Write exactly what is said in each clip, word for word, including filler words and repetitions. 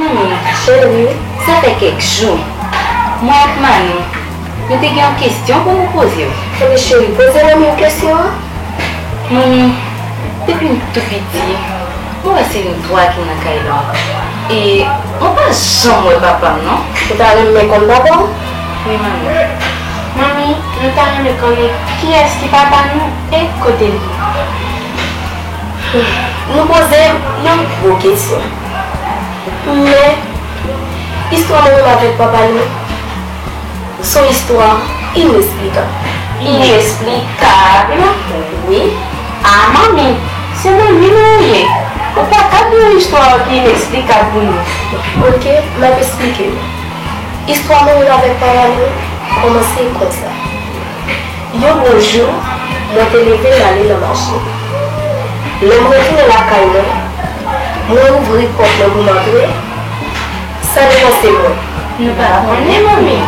Manmi, cheri, sa fè kèk jou. Mwen ak Manou, nou te gen yon kesyon pou nou poze w. Ebyen, cheri, poze manmi w kesyon an. Manmi, depi m tou piti, mwen wè se nou twa ki nan kay la. E mwen pa janm wè papa m, non. Ou ta renmen konn papa w? Wi, manmi. Manmi, nou ta renmen konnen kiyès ki papa nou e kote l ye. Nou poze yon gwo kesyon. Men, istwa manmi m avèk papa nou se yon istwa inesplikab. Inesplikab? Wi. A, manmi, se manmi nou ou ye. Ou pa ka di yon istwa ki inesplikab pou nou. Oke, m ap esplike nou. Istwa manmi m avèk papa nou kòmanse konsa. Yon bon jou, mwen te leve m ale nan mache. Lè m retounen lakay mwen, mwen ouvri pòt lan pou m antre, san depanse mwen. Nou pa konnen, manmi.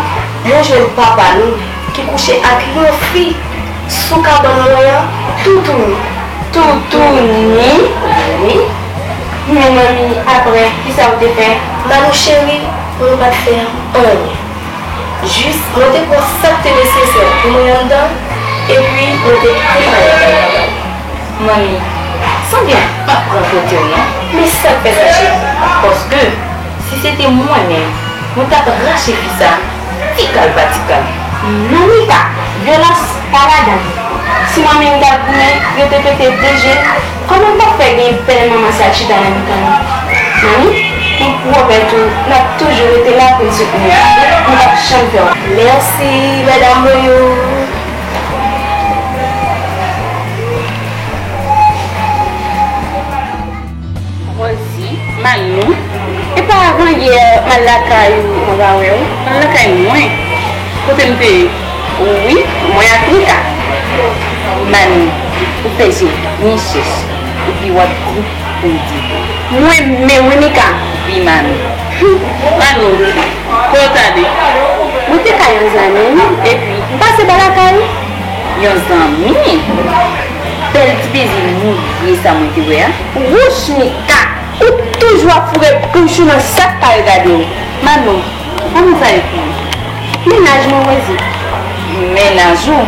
Mwen jwenn papa nou ki kouche ak yon fi sou kabann mwen an, toutouni. Toutouni? Wi. Men manmi, apre, kisa w te fè? Manou cheri, mwen pa t fè anyen. Jis, mwen te pran sa k te nesesè pou mwen anndan, epi mwen te kite kay la. Manmi, sanble m p ap pran kote w non. Men sa k fè sa, cheri? Paske, si se te mwen menm, mwen t ap rache fi sa, ti kal pa ti kal. Non, Mika, vyolans pa ladan l. Si manmi m t ap goumen, rete pete de je l, kòman l t ap fè gen bèl manman sa chita nan mitan nou? Manmi, mwen pwomèt ou, n ap toujou rete la pou n soutni w. Nou p ap janm fè w. Mèsi, medam mwen yo. Rosie, Manou, epa avan yè m al lakay ou, mwen pa wè w. Al lakay mwen? Kote m te ye? Wi, mwen ak Mika. Manou, ou fè je w byen chèch, epi w ap di pou m di. Mwen menm wi, Mika. Wi, Manou. Manou, kote w t ale? Mwen te kay yon zanmi m, epi m pase pa lakay ou. Yon zanmi? Bèl ti pezi mouri sa mwen te wè a. Wouch, Mika! Ou toujou ap foure bouch ou nan sa k pa regade w. Manou, zanmi sa e ki? Mennaj mwen, Rosie. Mennaj ou?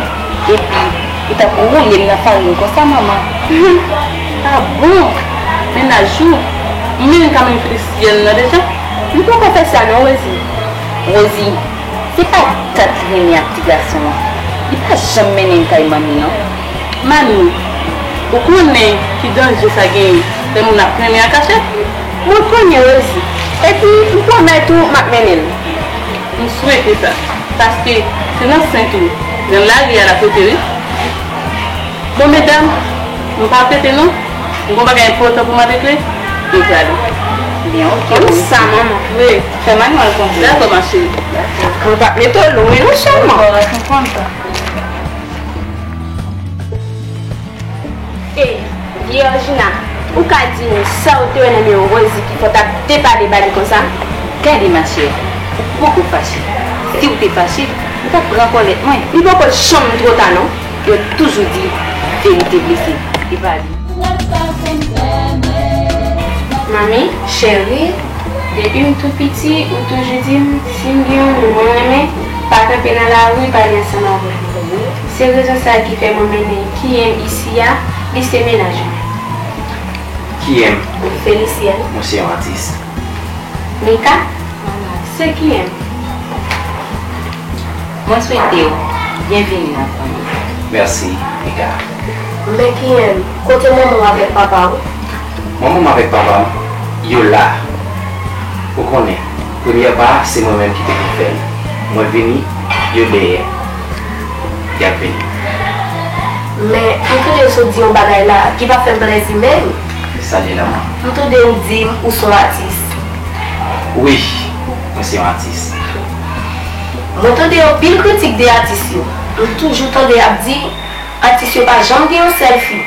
Epi, ou t ap woule m nan farin konsa, manman. A bon? Mennaj ou? Men kanmenm, Kristyèn nan deja? M poko fè sa non, Rosie. Rosie, se pa dat li renmen ak ti gason an. Li pa janm mennen l kay manmi non. Manou, ou konnen ki danje sa genyen lè moun ap renmen an kachèt? Mwen konnen, Rosie. Epi, m pwomèt ou, m ap mennen l. M swete sa, paske se nan sent ou, nan lari a l ap rete wi. Bon, medam, m p ap rete non. M gon bagay enpòtan pou m al regle. M prale. Ebyen, oke. Konsa, manman. Wi, fè Manou al konsa. Dakò, ma chérie. Mwen p ap mete w lwen non, sèlman. Dakò, m konn sa. E, Georgina, ou ka di m sa w te wè nan miwo Rosie ki fè w t ap depale ba li konsa? Gade, ma chère, ou poko fache. Si w te fache, m t ap pran kòlèt mwen. Li poko janm twò ta non. Yo toujou di, verite blese. E pa li. Manmi, cheri, depi m tou piti, ou toujou di m, si m gen yon moun mwen renmen, pa kanpe nan lari, pale ansanm avè l. Se rezon sa a ki fè mwen mennen Kiyèm isi a, li se mennaj mwen. Kiyèm? Felicienne. Mwen se yon atis. Mika? Se Kiyèm. Mwen swete w byenvini nan fanmi. Mèsi, Mika. Men Kiyèm, kote manman w avèk papa w? Manman m avèk papa m, Yo la. Ou konnen, premyè pa a, se mwen menm ki te pou fè l. Mwen vini, yo dèyè. Y ap vini. Men, m tande w sot di yon bagay la ki pa fè m plèzi menm. Sa li la, man? M tande w di m ou s on atis. Wi, mwen se yon atis. Mwen tande anpil kritik de atis yo. M toujou tande y ap di, atis yo pa janm gen yon sèl fi.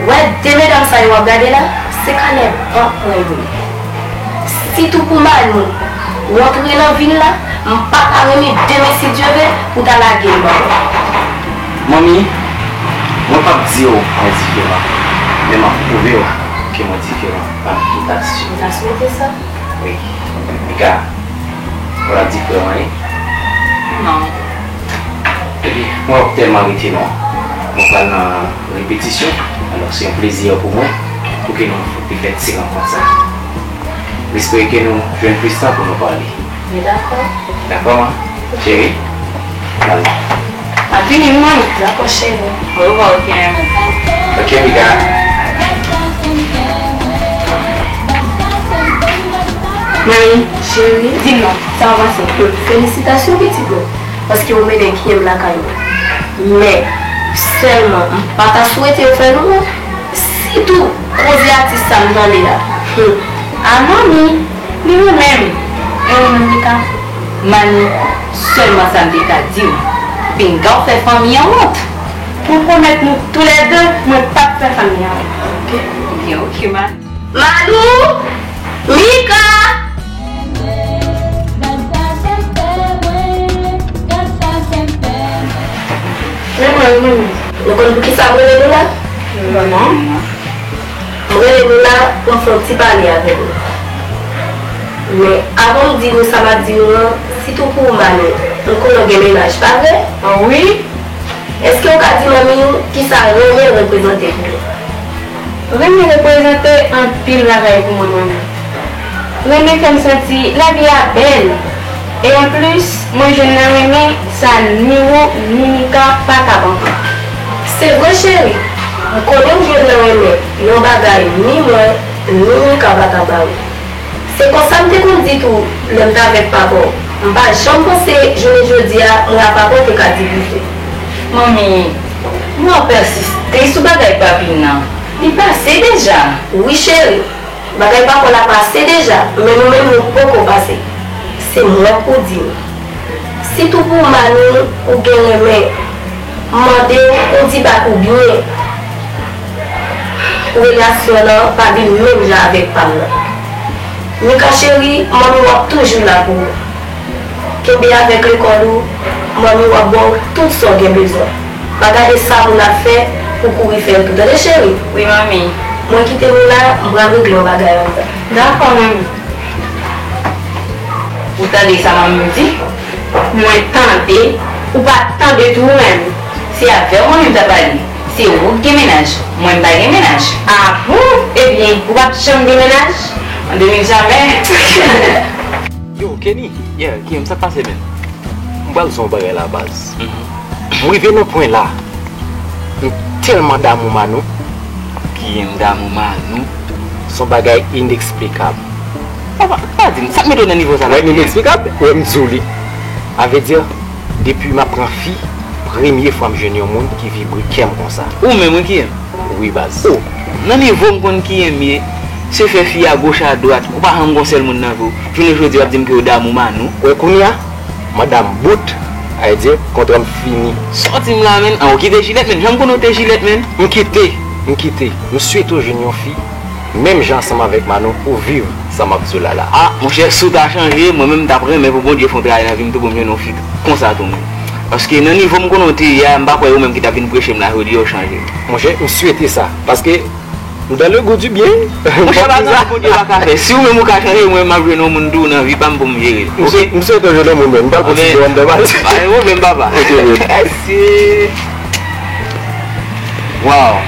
Wè de medam sa yo w ap gade la, se kanè bank mwen yo ye. Sitou pou Manou, ou antre nan vi l la, m pa ta renmen demen si Dye vle pou ta lage l ban mwen. Manmi, mwen p ap di w mwen diferan, men m ap pwouve w ke mwen diferan pami tout atis yo. Mwen ta swete sa. Wi. Mika, ou la di frè w anyen? Non. Epi, mwen w ap tèlman rete non. Mwen pral nan repetisyon. Alò, se yon plezi pou mwen pou ke nou te fè ti rankont sa. M espere ke nou jwenn plis tan pou nou pale. Mwen dakò. Dakò, man? Cheri? Al. Ap vini, wi, manmi. Dakò, cheri. Orevwa, oke, manmi. Oke, Mika. Manmi, cheri, di m non, sa w panse? Felisitasyon, pitit mwen, paske w mennen Kiyem lakay mwen. Men, sèlman, m pa ta swete yo fè nou wont. Sitou, koze atis sa m tande a. Hum. A manmi, li renmen m. E ou menm, Mika? Manou, sèlman sa m te ka di w. Pinga w fè fanmi an wont. Mwen pwomèt nou toulède, mwen p ap fè fanmi an wont. Oke? Ebyen, oke, Manou. Manou! Mika! Men mwen, mwen. Nou konn poukisa m rele nou la? Non. M rele nou la pou m fè yon ti pale avè nou. Men, avan m di nou sa m ap di nou an, sitou pou ou, Manou, m konnen w gen mennaj, pa vre? Wi. Èske w ka di manmi w kisa renmen reprezante pou ou? Renmen reprezante anpil bagay pou mwen, manmi. Renmen fè m santi lavi a bèl. E anplis, mwen jwenn nan renmen sa ni ou, ni Mika pa ka ban mwen. Se vre, cheri. M konnen w jwenn nan renmen yon bagay ni mwen, ni Mika pa ka ba ou. Se konsa m te konn di tou lè m t avèk papa w. M pa janm panse jounen jodi a mwen ak papa w te ka divize. Manmi, mwen w pèsiste sou bagay papi nan. Li pase deja. Wi, cheri. Bagay papa w la pase deja, men nou menm nou poko pase. Se mwen k pou di w. Sitou pou Manou ou gen renmen, m mande w pou di bak ou byen. Pou relasyon an pa vin menm jan avèk pa m nan. Mika cheri, manmi w ap toujou la pou ou. Kenbe avèk lekòl ou, manmi w ap ba w tout sa w gen bezwen. Pa gade sa moun ap fè pou kouri fè l tou. Tande cheri? Wi, manmi. Mwen kite nou la, m pral regle yon bagay anndan. Dakò, manmi. Ou tande sa manmi m di? Mwen tande, ou pa tande tou ou menm. Se avè w manmi m t ap pale. Se ou k gen mennaj, mwen m pa gen mennaj. A bon? Ebyen, ou p ap janm gen mennaj? An de mil jamè. Yo, Kenny, yeah, Guillaume, sa k pase, menn? M pral di w yon bagay la, baz. M rive nan pwen la. M tèlman damou Manou. Guillaume damou Manou. Se yon bagay ineksplikab. Papa, pa di m, sa k mete w nan nivo sa la? Wè, ineksplikab, wè, m di w li. A vre di, depi m ap pran fi, premye fwa m jwenn yon moun ki vibre kè m konsa. Ou menm, wi, Guillaume? Wi, baz. O, nan nivo m konn Guillaume ye, se fè fi a goch a dwat, ou pa janm gon sèl moun nan vi w. Jounen jodi a w ap di m ke w damou Manou. Wè kounye a, madam bout, a vle di, kontra m fini. Sòti m la, menn. An, ou kite jilèt, menn. Jan m konnen w te jilèt, menn. M kite, m kite. M swete w jwenn yon fi, menm jan ansanm avèk Manou, pou viv sa m ap di w la la. A, monchè, si w ta chanje, mwen menm m t ap renmen pou Bondye fè yon travay nan vi m tou pou m jwenn yon fi konsa tou, menn. Paske nan nivo m konnen w te ye a, m pa kwè ou menm ki t ap vin preche m la jodi a w chanje. Monchè, m swete sa. Paske m dans le goût du bien. Monchè, pa di sa Bondye pa ka fè. Si ou menm ou ka chanje, mwen m ap jwenn yon moun tou nan vi pa m pou m jere l. M swete w jwenn yon moun, menn. M pral pote yon anndan baz. Pa gen pwoblèm, papa. Ok, menn. Èske Waw!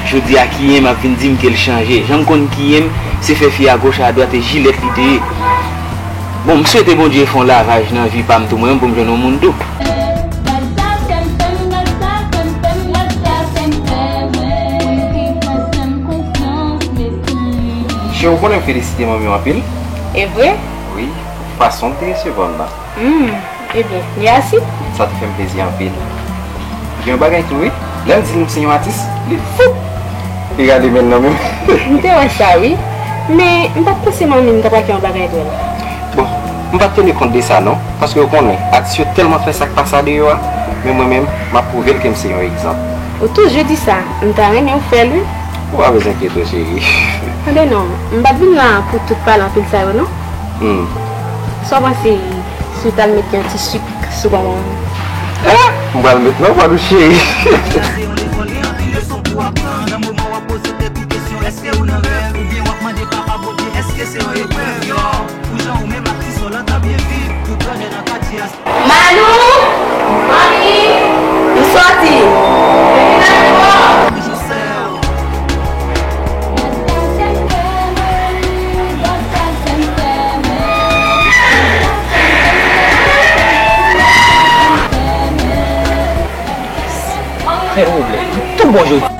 Jodi a Kiyem ap vin di m ke l chanje. Jan m konn Kiyem, se fè fi a goch a dwat e jilèt li te ye. Bon, m swete Bondye fè yon lavaj nan vi pa m tou mwen menm pou m jwenn yon moun tou. Ou konnen m felisite manmi w anpil. E vre? Wi, pou fason l te resevwa m nan. Hmm, ebyen, mèsi. Sa te fè m plezi anpil. Gen yon bagay tou, wi. Lè m di l m se yon atis, li fou. Li gade men l nan menm. M te wè sa, wi. Men, m pa t panse manmi m ta pral fè yon bagay dwòl. Bon, m pa t teni kont de sa, non. Paske w konnen, atis yo tèlman fè sa k pa sa deyò a. Men mwen menm, m ap pwouve l ke m se yon egzanp. Ou toujou di sa. M ta renmen w fè l, wi. Ou pa bezwen enkyete w, cheri. Tande non, m pa t vin la pou tout pale anpil sa yo, non. Hmm. Sa w panse si w t al met yon ti sik sou bonbon an? Ah! M pral met non, pa dous, cheri. Manou! Manmi! M sòti! Fè pwoblèm. Tou bon jodi.